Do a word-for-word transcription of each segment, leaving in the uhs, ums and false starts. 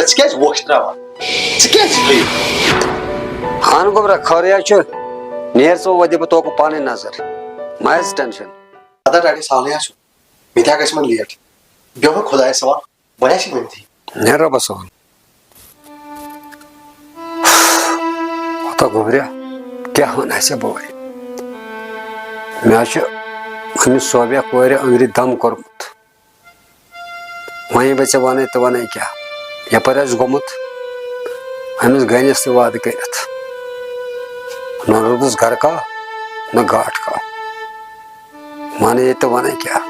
ژٕ کیٛازِ وۄٹھ ترٛاوان؟ ژٕ کیٛازِ چھُکھ؟ ہان گوٚبرا، خٲرٕے ہا چھُ۔ نیر ژٕ وۄنۍ، دِمہٕ بہٕ توکُن پانے نظر۔ مہ ہیٚے ژٕ ٹینشن۔ ادا ٹاٹے سہلٕے ہا چھُ۔ مےٚ تہِ ہا گژھِ وۄنۍ لیٹ۔ بیٚہمہٕ خۄدایس حوالہٕ۔ وۄنۍ آسہِ ؤنتھٕے۔ نیر رۄبس حوالہٕ۔ ہتا گوٚبریا، کیٛاہ وَنہٕ ہا ژےٚ بہٕ وۄنۍ؟ مےٚ حظ چھُ أمِس صوبیا کورِ أنٛدرِ دم کوٚرمُت۔ وۄنۍ ییٚلہِ بہٕ ژےٚ وَنَے تہٕ وَنَے کیٛاہ؟ یَپٲرۍ آسہِ گوٚمُت أمِس گَنٮ۪س تہِ وعدٕ کٔرِتھ۔ نہ روٗدُس گَرٕ کانٛہہ، نہ گاٹھ کانٛہہ۔ وَنَے ییٚتہِ تہٕ وَنَے کیٛاہ؟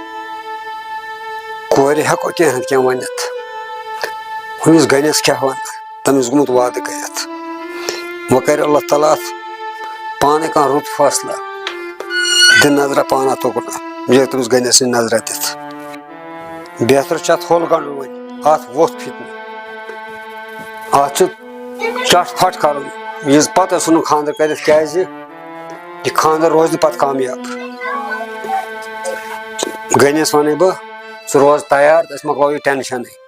کورِ ہٮ۪کو کینٛہہ نَتہٕ کینٛہہ ؤنِتھ۔ أمِس گَنٮ۪س کیٛاہ وَنہٕ؟ تٔمِس گوٚمُت وعدٕ کٔرِتھ۔ وۄنۍ کَرِ اللہ تعالیٰ اَتھ پانَے کانٛہہ رُت فٲصلہٕ۔ دِ نظرہ پانہ توکُن، یہِ تٔمِس گَنٮ۪س نِش نظرہ دِتھ۔ بہتر چھُ اَتھ ہوٚل گنٛڈُن وۄنۍ، اَتھ ووٚتھ فِتنہٕ۔ اَتھ چھُ چٹ پھٹ کَرُن، یہِ پَتہٕ ٲسٕن نہٕ خانٛدر کٔرِتھ، کیٛازِ یہِ خانٛدر روزِ نہٕ پَتہٕ کامیاب۔ گٔنِس وَنَے بہٕ، ژٕ روز تیار، أسۍ مۄکلاوو یہِ ٹٮ۪نشَنٕے۔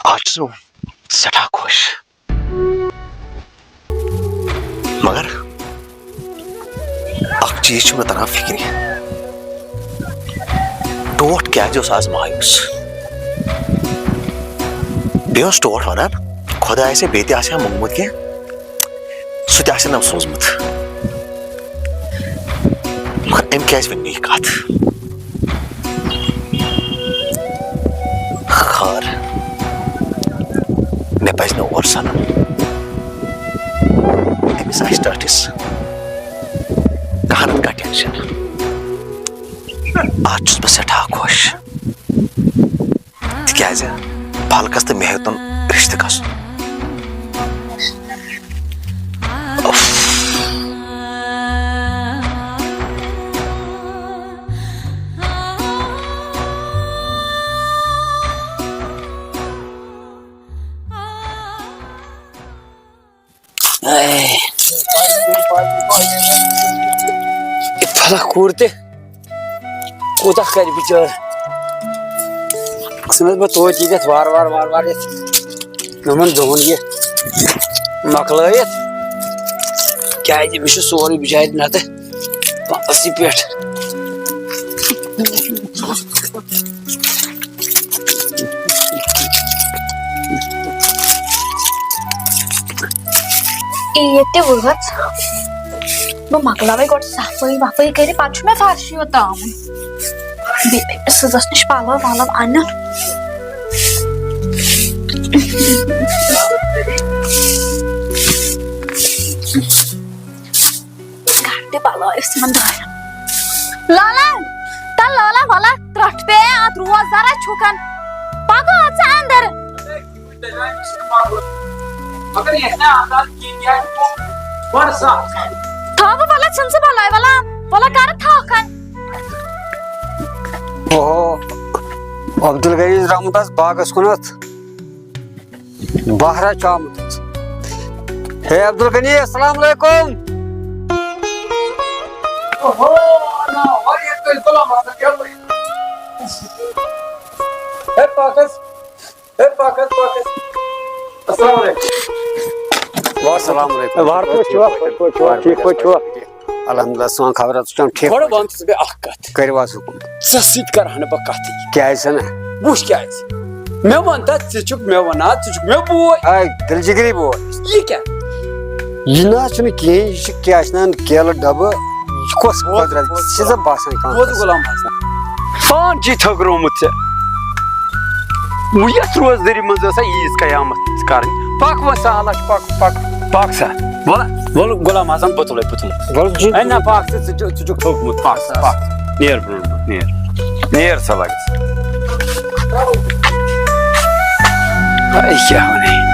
آز چھُس بہٕ سٮ۪ٹھاہ خۄش۔ مگر اکھ چیٖز چھُ مےٚ تران فِکرِ، ٹوٹھ کیٛازِ اوس آز مایوس؟ بیٚیہِ اوس ٹوٹھ وَنان، خۄداے آسہِ ہا بیٚیہِ تہِ آسہِ ہا موٚنگمُت کینٛہہ، سُہ تہِ آسہِ ہا نہٕ سوٗزمُت۔ مگر أمۍ کیٛازِ ؤنۍ مےٚ یہِ کَتھ؟ خٲر، مےٚ پَزِ نہٕ اور سَنُن۔ أمِس آسہِ ٹٲٹھِس کانٛہہ نَتہٕ کانٛہہ ٹٮ۪نشَن۔ آز چھُس بہٕ سٮ۪ٹھاہ خۄش، تِکیٛازِ فلکَس تہٕ مےٚ ہیوٚتُن رِشتہٕ گژھُن۔ اُف۔ اے۔ یہِ فلک کوٗر تہِ کوٗتاہ کرِ بِچٲر؟ ژھٕنس بہٕ توتہِ ییٚتٮ۪تھ وارٕ وارٕ وارٕ وارٕ یَتھ یِمن دۄہن یہِ مۄکلٲیِتھ، کیٛازِ مےٚ چھُ سورُے بِچارِ نتہٕ پانسٕے پٮ۪ٹھ۔ عیٖد تہِ وٲژ، بہٕ مۄکلاوے گۄڈٕ صفٲیی وفٲیی کٔرِتھ، پتہٕ چھُ مےٚ فرشی یوت ترٛاوُن۔ بیٚیہِ پیٚیہِ مےٚ سٕژس نِش پلو ولو انُن۔ گنڈٕ بلاے ٲسۍ یِمن دارٮ۪ن۔ لالا، تہ لالا ولا ترٹھ پے اتھ روز ذرا چھُکن۔ پکو ژٕ اندر۔ مگر یہِ چھُنہٕ آسان کِہیٖنۍ، یہِ آسہِ بڑٕ صاف۔ تھاو بہٕ ولا ژھٕن ژٕ بلاے ولا، ولا کر تھاو کھن۔ اوہو، عبدالغنی درامُت آز باغس کُنتھ۔ بہرا چھُ آمُت۔ ہے عبدالغنی، السلام علیکم۔ اوہو، نا، واریاہ کٲلۍ غلام حسن یَپٲرۍ۔ ہے پاکس، ہے پاکس، پاکس۔ السلام علیکم۔ السلام علیکم۔ وارٕ پٲٹھۍ چھِوا؟ پٲٹھۍ پٲٹھۍ چھِوا؟ ٹھیٖک پٲٹھۍ چھِوا؟ الحمدللہ، ژٕ وَن خبرا، ژٕ چھُکھ ٹھیٖک گۄڈٕ پٲٹھۍ؟ وَن ژٕ مےٚ اَکھ کَتھ۔ کٔرِو حظ حُکُم۔ ژےٚ سۭتۍ کَرٕ ہا نہٕ بہٕ کَتھٕے۔ کیٛازِ نہٕ؟ وٕچھ کیٛازِ؟ مےٚ وَن تہٕ ژٕ چھُکھ مےٚ وَنان، ژٕ چھُکھ مےٚ بوے۔ اے، دِل جِگری بوے۔ یہِ کیٛاہ؟ یہِ نہ حظ چھُنہٕ کِہیٖنۍ، یہِ چھُ کیٛاہ چھِ ناو کیلہٕ ڈَبہٕ۔ یہِ کۄس بوز، قۄدرت؟ بوز، یہِ چھِ زَن باسان کانٛہہ بوز کَس۔ غلام حسن۔ پان چی تھٔکرومُت ژےٚ؟ وۄنۍ یَتھ روزدٔری منٛز ٲسا عیٖد قیامت کَرٕنۍ؟ پَک وۄنۍ سہلہ چھُ، پَک، پَک، پَک سا۔ وَلہٕ، وَلہٕ غلام حسن، پوٚتُلَے، پوٚتُلَے۔ وَلہٕ جِن۔ اے نہ، پَک ژٕ، ژٕ چھُکھ، ژٕ چھُکھ تھوٚکمُت، پَک، پَک۔ نیر برونٛٹھ، نیر۔ نیر سا لَگَس۔ ہے، کیٛاہ وَنہٕ؟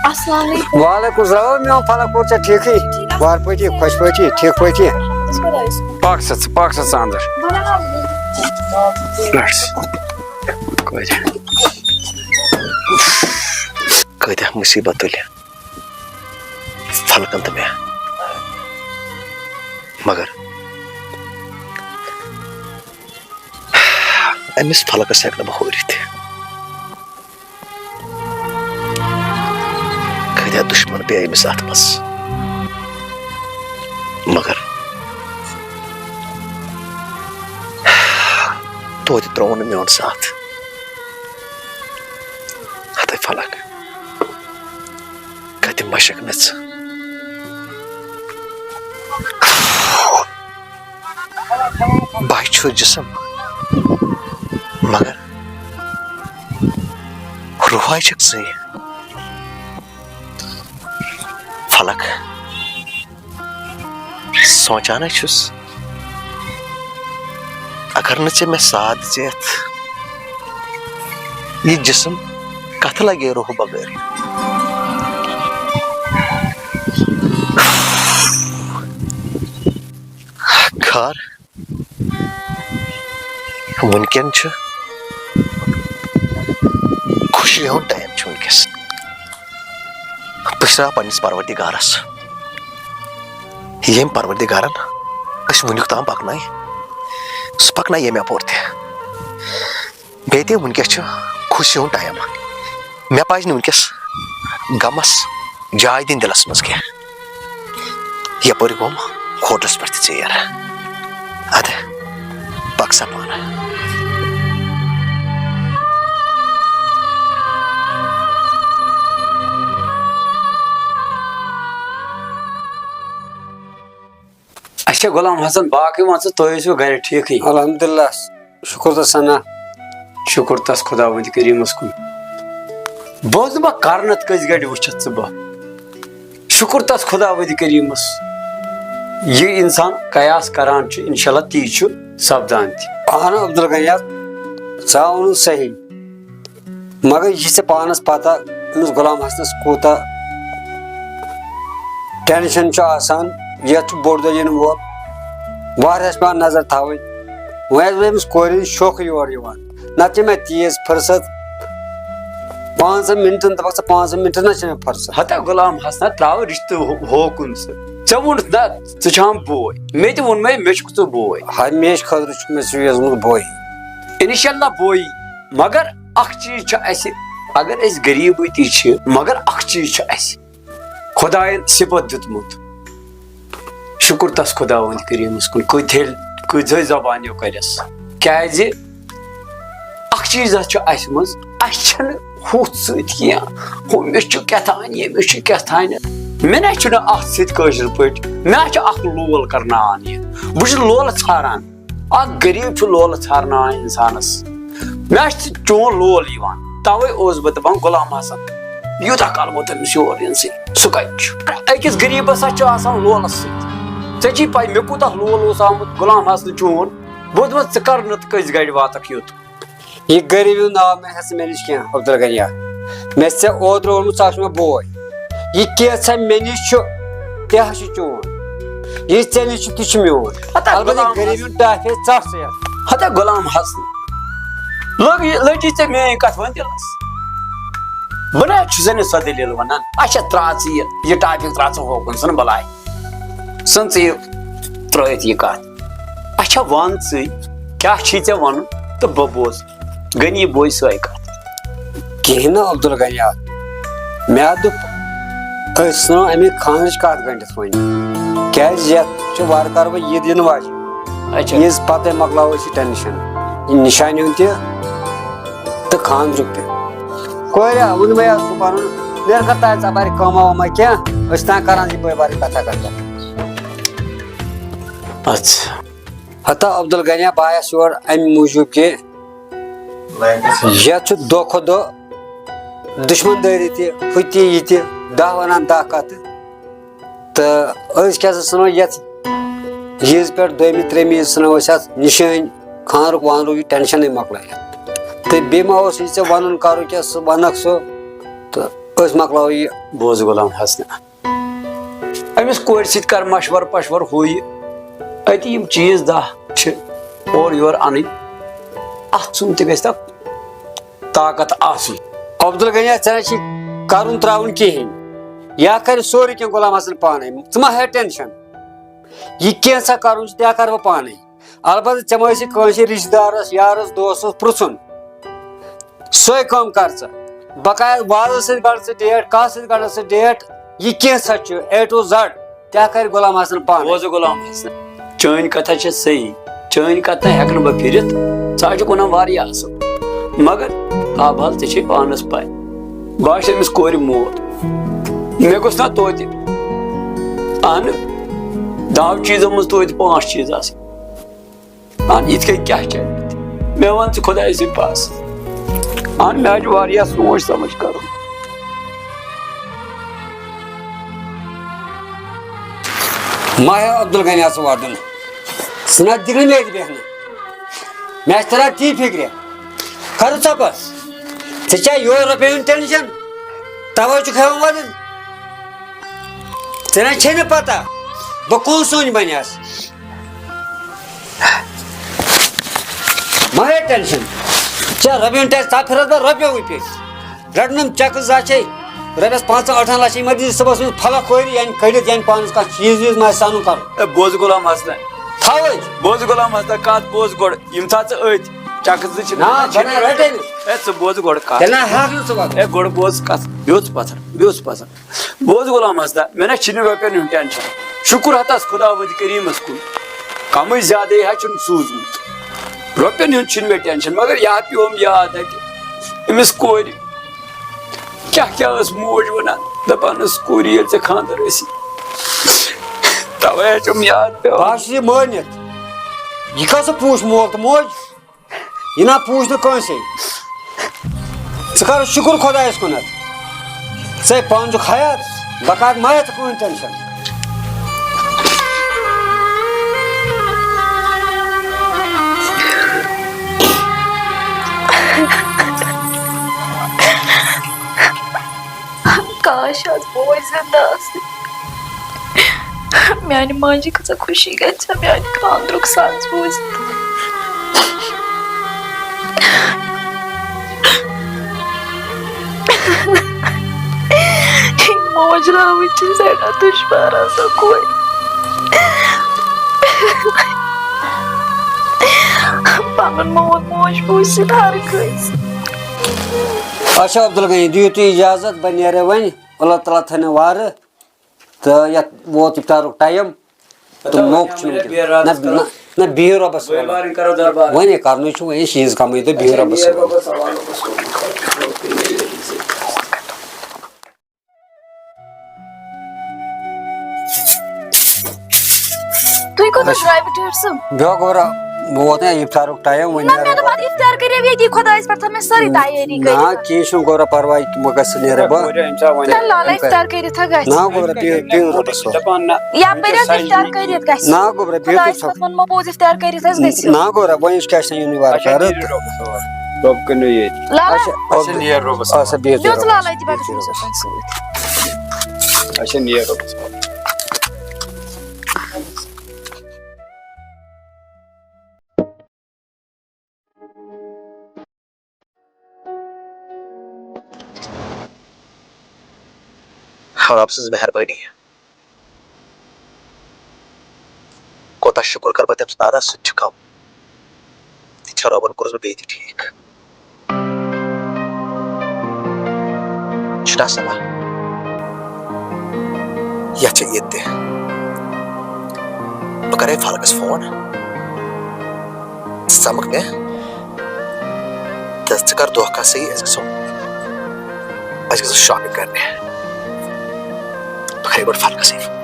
السلام علیکم۔ وعلیکم السلام، میون فلک، کوٚر ژےٚ ٹھیٖکھٕے؟ وارٕ پٲٹھی، خۄش پٲٹھی، ٹھیٖک پٲٹھی؟ پَکھ سا ژٕ، پَکھ سا ژٕ اَندَر۔ رَٹ سا۔ کۭتیٛاہ، کۭتیٛاہ مُصیٖبت تُلہِ فلکَن تہٕ مےٚ۔ مگر أمِس فلکس ہٮ۪کہٕ نہٕ بہٕ ہٲرِتھ۔ کۭتیٛاہ دُشمن پیٚیہِ أمِس اَتھ منٛز۔ مگر توتہِ ترٛووُن نہٕ میون ساتھ۔ ہتے فلک، کتہِ مشک مےٚ ژٕ؟ بہٕ چھُس جسم، مگر روحے چھکھ ژٕے۔ فلک، سونٛچان ہے چھُس، اگر نہٕ ژےٚ مےٚ ساتھ دِژیتھ، یہِ جسم کتھٕ لگہِ روح بغٲر؟ خار، وٕنکٮ۪ن چھُ خوشی ہُنٛد ٹایم چھُ وٕنکٮ۪س۔ بہٕ چھُس پننِس پروردگارس، ییٚمۍ پروردگارن أسۍ وٕنیُک تام پکنٲے، سُہ پکناے ییٚمہِ اپور تہِ۔ بیٚیہِ تہِ وٕنکٮ۪س چھُ خوشی ہُنٛد ٹایم۔ مےٚ پَزِ نہٕ وٕنکٮ۪س غمَس جاے دِنۍ دِلَس منٛز کینٛہہ۔ یَپٲرۍ گوٚم کھوٹَس پٮ۪ٹھ تہِ ژیر۔ اَدٕ پَک سا پانہٕ۔ اچھا غلام حسن، باقٕے وَن ژٕ، تُہۍ ٲسِو گرِ ٹھیٖکھٕے؟ الحمدللہ، شُکُر تہٕ ثنا۔ شُکُر تس خداوند کریٖمس کُن۔ بہٕ اوسُس دَپان، کرنت کٔژِ گرِ وٕچھتھ ژٕ بہٕ؟ شُکُر تس خداوند کریٖمس۔ یہِ انسان قیاس کران چھُ، انشاءاللہ تی چھُ سپدان تہِ۔ اہن عبدالغنی، ژٕ ہا ووٚنُتھ صحیح۔ مگر یہِ چھِ ژےٚ پانَس پَتہ، أمِس غلام حسنَس کوٗتاہ ٹٮ۪نشَن چھُ آسان، یَتھ چھُ بوٚڑ دۄہ یِنہٕ وول، واریاہَس پٮ۪وان نظر تھاوٕنۍ۔ وۄنۍ حظ گوٚو أمِس کورِ ہُنٛد شوقٕے یورٕ یِوان، نَتہٕ چھِ مےٚ تیز فرصت پانٛژَن مِنٹَن، دَپَکھ ژٕ پانٛژَن مِنٹَن حظ چھِ مےٚ فرصت۔ ہتا غلام حسنہ، ترٛاو رِشتہٕ ہُہ-، ہوکُن ژٕ۔ ژےٚ ووٚنُتھ نہ، ژٕ چھَم بوے، مےٚ تہِ ووٚن مَے، مےٚ چھُکھ ژٕ بوے۔ ہمیشہِ خٲطرٕ چھُکھ مےٚ ژٕ یوٚژمُت بوے۔ اِنشاء اللہ بوے، مگر اکھ چیٖز چھُ اَسہِ، اگر أسۍ غریٖبٕے تہِ چھِ، مگر اکھ چیٖز چھُ اَسہِ خۄدایَن صِفت دیُتمُت۔ شُکُر تَس خۄداوند کریٖمَس کُن، کۭتِہَے، کۭژٕہَے زبانیو کَرٮ۪س۔ کیٛازِ؟ اکھ چیٖز حظ چھُ اَسہِ منٛز، اَسہِ چھَنہٕ ہُتھ سۭتۍ کینٛہہ، ہُمِس چھُ کیٛاہ تام، ییٚمِس چھُ کیٛاہ تام۔ مےٚ نہ چھُنہٕ اَتھ سۭتۍ کٲشِر پٲٹھۍ، مےٚ چھُ اکھ لول کَرناوان یہِ۔ بہٕ چھُس لولہٕ ژھاران۔ اکھ غریٖب چھُ لولہٕ ژھارناوان اِنسانَس۔ مےٚ چھُ چون لول یِوان، تَوَے اوسُس بہٕ دَپان، غلام حسن، یوٗتاہ کال گوٚو تٔمِس یور یِنسٕے، سُہ کَتہِ چھُ؟ أکِس غریٖبَس ہا چھُ آسان لولَس سۭتۍ۔ ژےٚ چھِی پَے، مےٚ کوٗتاہ لول اوس آمُت غلام حسنہٕ چون۔ بہٕ اوسُس دَپان، ژٕ کَر نہٕ تہٕ کٔژِ گَرِ واتَکھ یوٚت؟ یہِ غریٖبی ہُنٛد ناو مےٚ ہسا مےٚ نِش کینٛہہ، عبدالغنی۔ مےٚ ژےٚ اوترٕ ووٚنمُت، ژٕ ہا چھُکھ مےٚ بوے۔ یہِ کینٛژھا مےٚ نِش چھُ، تہِ ہا چھُ چون۔ یہِ ژےٚ نِش چھُ، تہِ چھُ میون۔ ہتا البتہ غلام غریٖبی ہُنٛد ٹاپھ ہے ژَٹھ ژٕ یَتھ۔ ہتا غلام حسن، لٔگ یہِ، لٔجی ژےٚ میٛٲنۍ کَتھ وۄنۍ دِلَس؟ بہٕ نہ حظ چھُسَے نہٕ سۄ دٔلیٖل وَنان۔ اچھا، ترٛاو ژٕ یہِ، یہِ ٹاپِک ترٛاو ژٕ ہوکُن، ژھٕن بَلاے۔ ژھٕن ژٕ یہِ ترٛٲیِتھ یہِ کَتھ۔ اچھا، وَن ژٕے، کیٛاہ چھُے ژےٚ وَنُن تہٕ بہٕ بوزٕ۔ غنی بوے سۄے کتھ۔ کِہیٖنۍ نہٕ عبدالغنی آ۔ مےٚ دوٚپ، أسۍ ژھٕنو اَمہِ خانٛدرٕچ کتھ گٔنٛڈِتھ وۄنۍ۔ کیٛازِ یتھ چھِ وارٕ کارٕ وۄنۍ عیٖد یِنہٕ واجہِ۔ اچھا۔ عیٖز پتَے مۄکلاوو أسۍ یہِ ٹٮ۪نشن۔ یہِ نِشانہِ ہُنٛد تہِ تہٕ خانٛدرُک تہِ۔ کورِ، ووٚن مےٚ یَتھ صُبحن، مےٚ کر تانۍ ژےٚ بارِ کٲمہ وٲمہ کینٛہہ، أسۍ چھِ تانۍ کران یہِ بٲے بارٕنۍ کتھا کتھا۔ اچھا۔ ہتا عبدالغنی آ، بہٕ آیس یور امہِ موٗجوٗب کہِ یتھ چھُ دۄہ کھۄتہٕ دۄہ دُشمن دٲری تہِ، ہُہ تہِ، یہِ تہِ، دَہ ونان دَہ کتھٕ۔ تہٕ أسۍ کیٛاہ سا ژھٕنو یتھ عیٖز پٮ۪ٹھ، دوٚیمہِ، ترٛیٚیمہِ عیٖز ژھٕنو أسۍ اتھ نِشٲنۍ، خانٛدرُک وانٛدرُک یہِ ٹٮ۪نشنٕے مۄکلٲیِتھ۔ تہٕ بیٚیہِ ما اوس یہِ ژےٚ وَنُن کَرُن کیٛاہ، سُہ وَنَکھ سُہ تہٕ أسۍ مۄکلاوو یہِ۔ بوز غلام حسنہ، أمِس کورِ سۭتۍ کر مشور پشور ہُہ یہِ، أتی یِم چیٖز دَہ چھِ اورٕ یورٕ اَنٕنۍ، اَتھ سُنٛد تہِ گژھِ تَتھ طاقت آسُن۔ عبدالغنی، ژےٚ نہ چھی کرُن تراوُن کِہیٖنۍ، یا کرِ سورُے کینٛہہ غلام حسن پانے، ژٕ مہ ہےٚ ٹینشن۔ یہِ کینٛژھا کرُن چھُ، تہِ ہا کرٕ بہٕ پانے۔ البتہ ژےٚ مہ ٲسی کٲنٛسہِ رشتہٕ دارس، یارس، دوستس پرژھُن۔ سۄے کٲم کر ژٕ۔ بقایا وازس سۭتۍ گنڈ ژٕ ڈیٹ، کتھ سۭتۍ گنڈ ژٕ ڈیٹ، یہِ کینٛژھا چھُ A to Z۔ تہِ ہا کرِ غلام حسن پانے۔ بوز غلام حسن، چٲنۍ کتھا چھےٚ صحیح، چٲنۍ کتھا ہٮ۪کہٕ نہٕ بہٕ پھِرِتھ، ژٕ ہا چھُکھ ونان واریاہ اصل، مگر آ بہل ژےٚ چھے پانس پاے، بہٕ ہا چھُس أمِس کورِ مول۔ مےٚ گوٚژھ نا توتہِ، اہن، دَہو چیٖزو منٛز توتہِ پانٛژھ چیٖز آسٕنۍ۔ اہن، یِتھ کٔنۍ کیٛاہ چھِ؟ مےٚ وَن ژٕ خۄدایہِ سٕنٛدۍ پاسہٕ۔ اہن، مےٚ حظ چھُ واریاہ سونٛچ سمجھ کرُن۔ ماہر عبدالغنی آسہٕ واتان۔ سُہ نہ دِگرٕ مےٚ تہِ بیٚہنہٕ۔ مےٚ آسہِ تران تی فِکرِ۔ کَرُن ژۄپَس۔ ژےٚ چھا یورٕ رۄپیہِ ہُنٛد ٹٮ۪نشَن؟ تَوَے چھُکھ ہٮ۪وان وَدُن۔ ژےٚ نہ چھے نہٕ پَتہ، بہٕ کُس سُنٛد بَنیٛاس۔ مہ ہے ٹینشن۔ ژےٚ رۄپیَن ٹینشن، ژٕ پھِرَس بہٕ رۄپیوٕے پیٚٹھۍ۔ رَٹنَم چیٚکہٕ زٕ چھے، رۄپیَس پانٛژَن ٲٹھَن لَچھَن مہ دِیہِ صُبحَس منٛز پھلَکھ کورِ، یعنی کٔڑِتھ، یعنی پانَس کانٛہہ چیٖز ویٖز ما آسہِ اَنُن کَرُن۔ اے، بوز غلام حسنہ۔ تھاوَے۔ بوز غلام حسنہ، کَتھ بوز گۄڈٕ۔ یِم تھاو ژٕ أتھۍ۔ چیٚکہٕ زٕ چھِ نا، مےٚ بَنان رَٹے نہٕ۔ اے، ژٕ بوز گۄڈٕ کَتھ۔ تیٚلہِ نہ ہٮ۪کہٕ نہٕ ژٕ وَدُن۔ اے، گۄڈٕ بوز کَتھ۔ بیٚہہ ژٕ پَتھَر، بیٚہہ ژٕ پَتھَر۔ بوز غلام حسنہ، مےٚ نہ چھِنہٕ رۄپیَن ہُنٛد ٹینشن۔ شُکُر ہتس خداوند کریٖمس کُن، کمٕے زیادَے ہا چھُم سوٗزمُت۔ رۄپیَن ہُنٛد چھُنہٕ مےٚ ٹینشن، مگر یہِ ہا پیوم یاد اَتہِ أمِس کورِ۔ کیٛاہ کیٛاہ ٲس موج وَنان، دَپان ٲس، "کورِ، ییٚلہِ ژےٚ خانٛدر ٲسی، تَوَے ہا چھُم یاد پٮ۪وان۔" بہٕ حظ چھُس یہِ مٲنِتھ۔ یہِ کَس پوٗچھ مول تہٕ موج؟ یہِ نہ پوٗچھ نہٕ کٲنٛسے۔ ژٕ کر شُکُر خۄدایَس کُنَتھ۔ ژےٚ پانہٕ چھُکھ حیات، بہٕ کر مہ ہےٚ ژٕ کٕہٕنۍ ٹینشن۔ کاش، آز بوے زِندٕ آسہٕ۔ میانہِ ماجہِ کۭژاہ خوشی گژھِ ہا میانہِ خاندرُک سَز بوٗزِتھ۔ موج راوٕنۍ چھِ سٮ۪ٹھاہ دُشوار آسان کورِ۔ پَنُن مول موج بوٗزِتھ ہر کٲنٛسہِ۔ اچھا عبدالغنی، دِیِو تُہۍ اجازت، بہٕ نیرٕ وۄنۍ۔ اللہ تعالیٰ تھٲینو وارٕ۔ تہٕ یَتھ ووت اِفطارُک ٹایم۔ تہٕ موقعہٕ چھُنہٕ وٕنکیٚن۔ نہ، نہ، نہ، بِہِو رۄبَس حوالہٕ۔ وۄنۍ ہے کَرنُے چھُ، وۄنۍ ہے چیٖز کَمٕے تہٕ بِہِو رۄبَس حوالہٕ۔ تُہۍ کوٚت حظ اچھا۔ درٛاے بہٕ ٹٲٹھ صٲب؟ بیٚہہ گوٚبرا، بہٕ ووت نہ اِفطارُک ٹایم، وۄنۍ نہ، نیرو۔ مےٚ دوٚپ اَدٕ اِفطار کٔرِو ییٚتی خۄدایَس پٮ۪ٹھ، تھٲو مےٚ سٲرٕے تیٲری نہ، کٔرِتھ۔ کینٛہہ چھُنہٕ گوٚبرا پَرواے، بہٕ گژھٕ نیرٕ بہٕ۔ تیٚلہِ لالا اِفطار کٔرِتھ ہا گژھِ۔ نہ گوٚبرا، بِہِو، بِہِو رۄبَس حوالہٕ۔ دَپان نہ، یَپٲرۍ حظ اِفطار کٔرِتھ گژھِ۔ نہ گوٚبرا، بِہِو تُہۍ خۄدایَس پَتھ ووٚنمو پوٚز اِفطار کٔرِتھ حظ گٔژھِو۔ نہ گوٚبرا، وۄنۍ چھُ کیٛاہ چھِ یُن وارٕ اچھا، کارٕ۔ بِہِو رۄبَس حوالہٕ۔ رۄب کٔنِو ییٚتہِ۔ لالا۔ اچھا، اچھا، نیر رۄبَس حوالہٕ۔ اچھا، بِہِو تُہۍ بیٚہو رۄبَس۔ لالا أتی پَتہٕ۔ اچھا، نیر رۄبَس حوالہٕ۔ رۄب سٕنٛز مہربٲنی۔ کوٗتاہ شُکُر کَرٕ بہٕ تٔمۍ سُنٛد ادا، سُہ تہِ چھُ کَم۔ تہِ چھا رۄبَن کوٚرُس بہٕ بیٚیہِ تہِ ٹھیٖک؟ چھُنہ سَلام۔ یَتھ چھِ عیٖد تہِ۔ بہٕ کَرے فاروقَس فون۔ ژٕ سَمکھ مےٚ۔ تہٕ ژٕ کَر دۄہ کانٛہہ صحیح، أسۍ گژھو، أسۍ گژھو shopping کَرنہِ۔ بہٕ کَرے گۄڈٕ فاروقَس سۭتۍ فون۔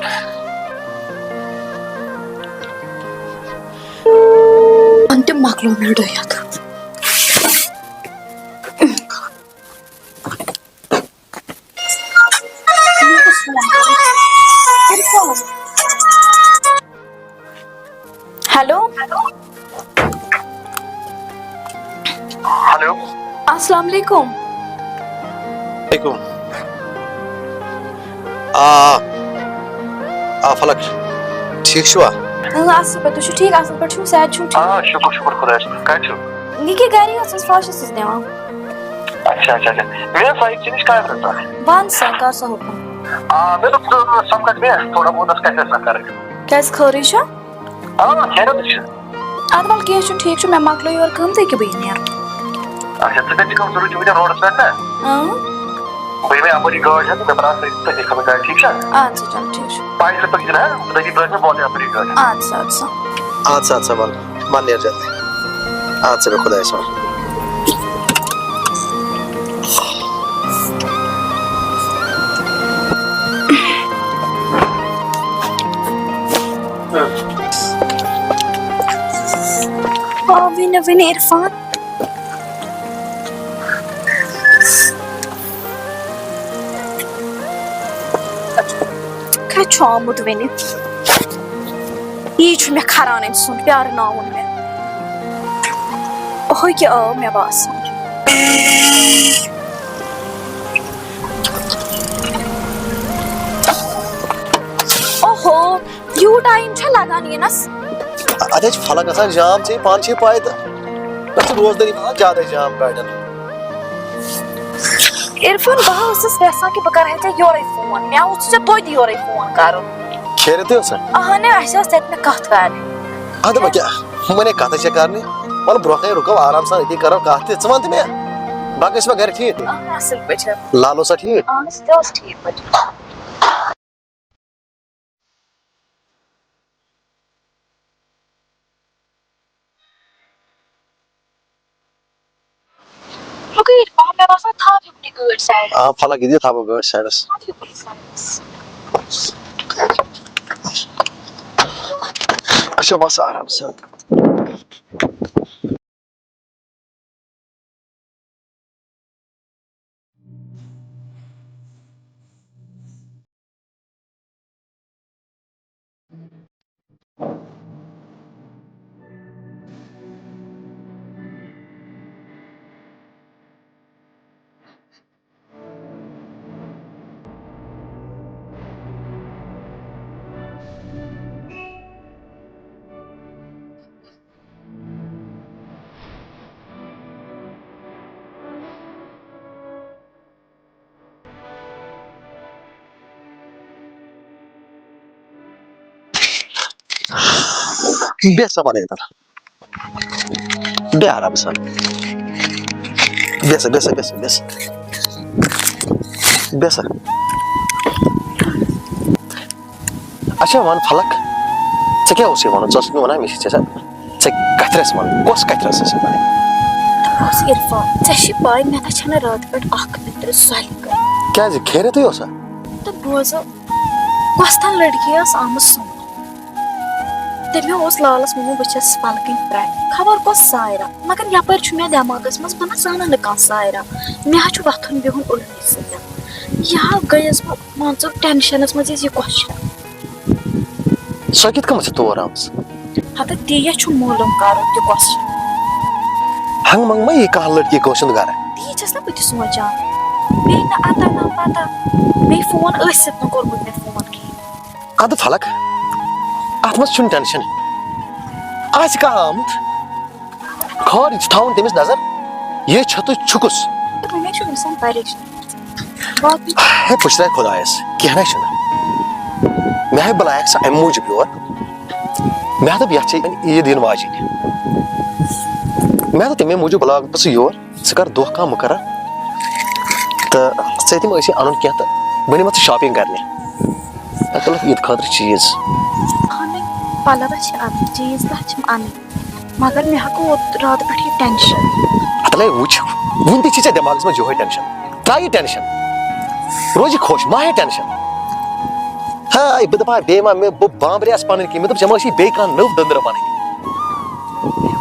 اَن تہِ مۄکلو مےٚ ڈٔہِتھ۔ ہیلو۔ ہیلو۔ السلام علیکم۔ علیکم۔ آ، آ، فلک، ٹھیٖک چھُوا؟ اۭں، اَصٕل پٲٹھۍ۔ تُہۍ چھِو ٹھیٖک؟ اَصٕل پٲٹھۍ چھِو؟ صحت چھُو ٹھیٖک؟ آ، شُکُر، شُکُر خۄدایَس کُن۔ کَتہِ چھِو؟ یہِ کیٛاہ گَرِ ٲسٕس، فاش ٲسٕس دِوان۔ اچھا، اچھا، اچھا۔ مےٚ ٲس لایِک ژےٚ نِش کامہِ رژھ اَکھ۔ وَن سا، کَر سا حُکُم۔ آ، مےٚ دوٚپ، ژٕ سَمکھَکھ مےٚ، تھوڑا بہت ٲس کَتھِ رژھ اَکھ کَرٕنۍ۔ کیٛازِ، خٲرٕے چھا؟ آ، خیریت چھِ۔ اَدٕ وَلہٕ کیٚنٛہہ چھُنہٕ، ٹھیٖک چھُ، مےٚ مۄکلٲو یورٕ کٲم تہٕ ییٚکیٛاہ بہٕ یہِ نیرٕ۔ اچھا، ژٕ کَتہِ چھِ کٲم؟ ژٕ روٗزِ وٕنکٮ۪ن روڈَس پٮ۪ٹھ نا؟ اۭں۔ بہٕ یِمَے اَپٲری گٲڑۍ ہٮ۪تھ، مےٚ پرٛارٕ تٔتی، تٔتی کھَسَن گاڑِ، ٹھیٖک چھا؟ اَدٕ سا، چلو، ٹھیٖک چھُ۔ پَے چھِ تٔتی چھِنہٕ، ہا؟ تٔتی پرٛٲرۍ مےٚ، بہٕ واتہٕ یَپٲری گٲڑۍ۔ اَدٕ سا، اَدٕ سا۔ اَدٕ سا، اَدٕ سا، وَلہٕ، وَلہٕ نیر جلدی۔ اَدٕ سا، بیٚہہ خۄدایَس حوالہٕ۔ آ، ؤنِو، ؤنِو، عرفان۔ کَتہِ چھُ آمُت وٕنہِ؟ یی چھُ مےٚ کھران أمۍ سُنٛد پیٛارناوُن مےٚ۔ ہُہ کیٛاہ آو مےٚ باسان۔ اوہو، یوٗت ٹایم چھا لگان یِنَس؟ اَتہِ حظ چھِ فلک گژھان جام، ژےٚ پانہٕ چھے پَے تہٕ۔ أسۍ چھِ روزدٲری منٛز زیادَے جام گاڑٮ۪ن۔ عرفان، بہٕ ہا ٲسٕس یَژھان کہِ بہٕ کَرٕ ہا ژےٚ یورَے فون۔ مےٚ اوس ژےٚ توتہِ یورَے فون کَرُن۔ خیریتٕے اوسا؟ اَہَن، اَسہِ ٲس تَتہِ مےٚ کَتھ کَرٕنۍ۔ اَدٕ وۄنۍ کیٛاہ؟ وۄنۍ ہے کَتھٕے چھےٚ کَرنہِ۔ وَلہٕ برٛونٛہہ کَنہِ رُکو آرام سان، أتی کَرو کَتھ تہِ۔ ژٕ وَن تہٕ مےٚ، باقٕے ٲسوا گَرِ ٹھیٖک؟ اَہَن، اَصٕل پٲٹھۍ۔ لالو سا ٹھیٖک؟ اَہَن، سُہ تہِ اوس ٹھیٖک پٲٹھۍ۔ رُکٲیِتھ پَہَم، مےٚ باسان تھاو ہیوٚکُن یہِ گٲڑۍ سایڈَس۔ آ، فلک، یہِ دِ تھاوو گٲڑۍ سایڈَس۔ تھاو ہیوٚکُن یہِ سایڈَس۔ اچھا، وَس آرام سان۔ بیٚہہ سا وَنٕے تَلہٕ۔ بیٚہہ آرام سان۔ بیٚہہ سا، بیٚہہ سا، بیٚہہ سا، بیٚہہ سا۔ بیٚہہ سا۔ اچھا، وَن فلک، ژےٚ کیٛاہ اوسُے وَنُن؟ ژٕ ٲسٕکھ مےٚ وَنان، مےٚ چھِ ژےٚ سۭتۍ، ژےٚ کَتھِ رَژھ وَنٕنۍ۔ کۄس کَتھِ رَژھ ٲسٕے وَنٕنۍ؟ دوٚپمَس، عرفان، ژےٚ چھِ پَے، مےٚ نہ چھَنہٕ راتہٕ پٮ۪ٹھ اَکھ نِندٕر سۄلہِ کَران۔ کیٛازِ؟ خیریتٕے اوسا؟ تہٕ بوزو، کۄس تام لٔڑکی ٲس آمٕژ سون۔ تٔمۍ اوس لالَس ووٚنمُت، بہٕ چھَس فلکٕنۍ friend، خبر کۄس سایرا۔ مگر یَپٲرۍ چھُ مےٚ دٮ۪ماغَس منٛز، بہٕ نہ زانَن نہٕ کانٛہہ سایرا۔ مےٚ ہا چھُ وۄتھُن بِہُن اُلٹی سۭتۍ۔ یہِ ہا گٔیَس بہٕ مان ژٕ ٹٮ۪نشَنَس منٛز یہِ question۔ سۄ کِتھ کٔنۍ چھِ تور آمٕژ؟ ہَتہٕ تی یَتھ چھُ معلوٗم کَرُن تہِ question۔ ہنٛگ منٛگ ما یی کانٛہہ لٔڑکی کٲنٛسہِ ہُنٛد گَرٕ؟ تی چھَس نا بہٕ تہِ سونٛچان۔ بیٚیہِ نہٕ اَتا نہ پَتہ، بیٚیہِ فون ٲسِتھ نہٕ کوٚرمُت مےٚ فون کِہیٖنۍ۔ اَدٕ فلک، اَتھ منٛز چھُنہٕ ٹٮ۪نشَن۔ آسہِ کانٛہہ آمُت، خٲر یہِ چھُ تھاوُن تٔمِس نظر، یہِ چھُ تہٕ چھُکُس۔ تہٕ وۄنۍ چھُ اِنسان پریشان۔ باقٕے ہے، پُشراے خۄدایَس، کینٛہہ نہ چھُنہٕ۔ مےٚ ہاے بُلایَکھ سۄ اَمہِ موٗجوٗب یور۔ مےٚ دوٚپ، یَتھ چھِ عیٖد یِنہٕ واجِنۍ۔ مےٚ دوٚپ، تَمے موٗجوٗب بُلاوَکھ بہٕ ژٕ یور۔ ژٕ کر دۄہ کانٛہہ مُقرر تہٕ ژٕ تِم ٲسی اَنُن کینٛہہ تہٕ بہٕ نِمَتھ ژٕ shopping کرنہِ۔ مےٚ تُلُکھ عیٖد خٲطرٕ چیٖز۔ اَہَنٕے، پَلو ہا چھِ اَنٕنۍ، چیٖز تہِ ہا چھِم اَنٕنۍ، مگر مےٚ ہا گوٚو اوترٕ راتہٕ پٮ۪ٹھ یہِ tension۔ ہَتہٕ لَے وٕچھ، وٕنہِ تہِ چھِ ژےٚ دٮ۪ماغَس منٛز یِہوٚے tension۔ ترٛاو یہِ tension، روزِ خۄش، مہ ہےٚ tension۔ ہاے، بہٕ دَپہٕ ہا بیٚیہِ ما مےٚ، بہٕ بامبریس پَنٕنۍ کِنۍ، مےٚ دوٚپ ژےٚ ما ٲسی بیٚیہِ کانٛہہ نٔو دٔنٛدرٕ بَنٕنۍ۔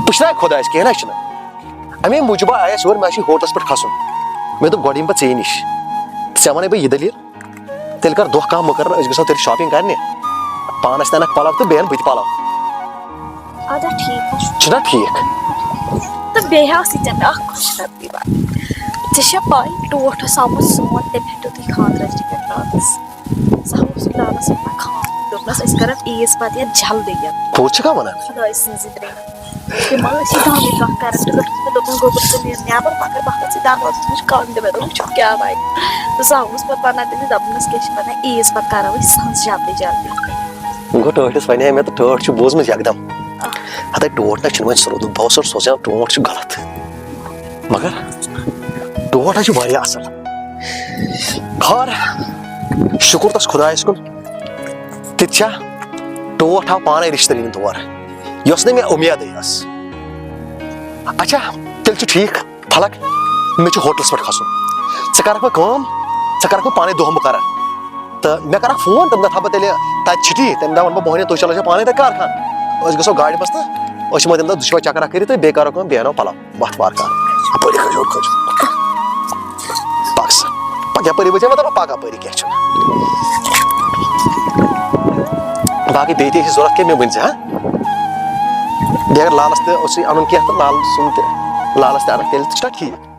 پُشراے خۄدایَس، کینٛہہ نہ چھُنہٕ۔ اَمے موٗجوٗب آیَس یور، مےٚ آسہِ ہوٹلَس پٮ۪ٹھ کھسُن۔ مےٚ دوٚپ، گۄڈٕ یِمہٕ بہٕ ژیٚے نِش۔ ژےٚ وَنے بہٕ یہِ دٔلیٖل، تیٚلہِ کر دۄہ کانٛہہ مُقرر، أسۍ گژھو تیٚلہِ shopping کرنہِ۔ پانَس تہِ اَنَکھ پَلو تہٕ بیٚیہِ اَنہٕ بہٕ تہِ پَلو۔ اَدٕ ٹھیٖک حظ چھُ۔ چھُنہ ٹھیٖک؟ تہٕ بیٚیہِ ہا ٲسٕے ژےٚ مےٚ اَکھ خوشخبری وَنٕنۍ۔ ژےٚ چھےٚ پَے، ٹوٹھ اوس آمُت سون، تٔمۍ ہَٹیو تُہۍ خانٛدرَس ٹِکٹ راتَس۔ سُہ اوس لالَس وَنان خان، دوٚپنَس، "أسۍ کَرو عیٖذ پَتہٕ یَتھ جلدی یَتھ۔" پوٚز چھُکھا وَنان؟ خۄداے سٕنٛزِ ترٛیٚیہِ۔ تِم ٲسۍ یہِ دۄنوَے کَتھ کَران، تہٕ دوٚپُس، دوٚپُن، "گوٚبُر، ژٕ نیر نٮ۪بَر، مگر بہٕ ہٮ۪ژٕ دَروازَس نِش کَنٛڈ مےٚ دوٚپُن، چھُکھ کیٛاہ وَنہِ؟" تہٕ سُہ اوس پَتہٕ وَنان تٔمِس، دَپُن اوس، "کیٛاہ چھِ وَنان، عیٖذ پَتہٕ کَرو أسۍ سَنٛز جلدی جلدی۔" گوٚو ٹٲٹھِس وَنے مےٚ، تہٕ ٹٲٹھ چھُ بوٗزمٕژ یَکدَم۔ ہَتَے ٹوٹھ نہ چھُنہٕ وۄنۍ سرٛوٚدُن، بہٕ اوسُس سونٛچان ٹوٹھ چھُ غلط، مگر ٹوٹھ ہا چھُ واریاہ اَصٕل۔ خٲر، شُکُر تَس خۄدایَس کُن، تہِ تہِ چھا ٹوٹھ آو پانَے رِشتہٕ نِنہِ تور، یۄس نہٕ مےٚ اُمیدٕے ٲس۔ اچھا، تیٚلہِ چھُ ٹھیٖک۔ فلک، مےٚ چھُ ہوٹلَس پٮ۪ٹھ کھسُن۔ ژٕ کَرَکھ وۄنۍ کٲم، ژٕ کَرَکھ وۄنۍ پانَے دۄہ مُقرر۔ تہٕ مےٚ کَرَکھ فون، تَمہِ دۄہ تھاوٕ بہٕ تیٚلہِ تَتہِ چھُٹی۔ تَمہِ دۄہ وَنہٕ بہٕ بہٕ وَنہٕ تُہۍ چلو چھا پانَے تَتہِ کارخان۔ أسۍ گژھو گاڑِ منٛز تہٕ أسۍ یِمو تَمہِ دۄہ دُشوَے چَکرا کٔرِتھ تہٕ بیٚیہِ کَرو کٲم، بیٚیہِ اَنو پَلو۔ وَتھ وارٕ کارٕ۔ اَپٲری کھٔسِو، کھٔسِو۔ پَک سا۔ پَک یَپٲری، بہٕ چھَس وَنان پَک اَپٲری، کینٛہہ چھُنہٕ۔ باقٕے بیٚیہِ تہِ آسہِ ضوٚرَتھ کینٛہہ، مےٚ ؤنۍ زِ، ہا؟ بیٚیہِ اگر لالَس تہِ اوسُے اَنُن کینٛہہ تہٕ لال سُنٛد تہِ، لالَس تہِ اَنَکھ تیٚلہِ تہِ چھُنہ ٹھیٖک۔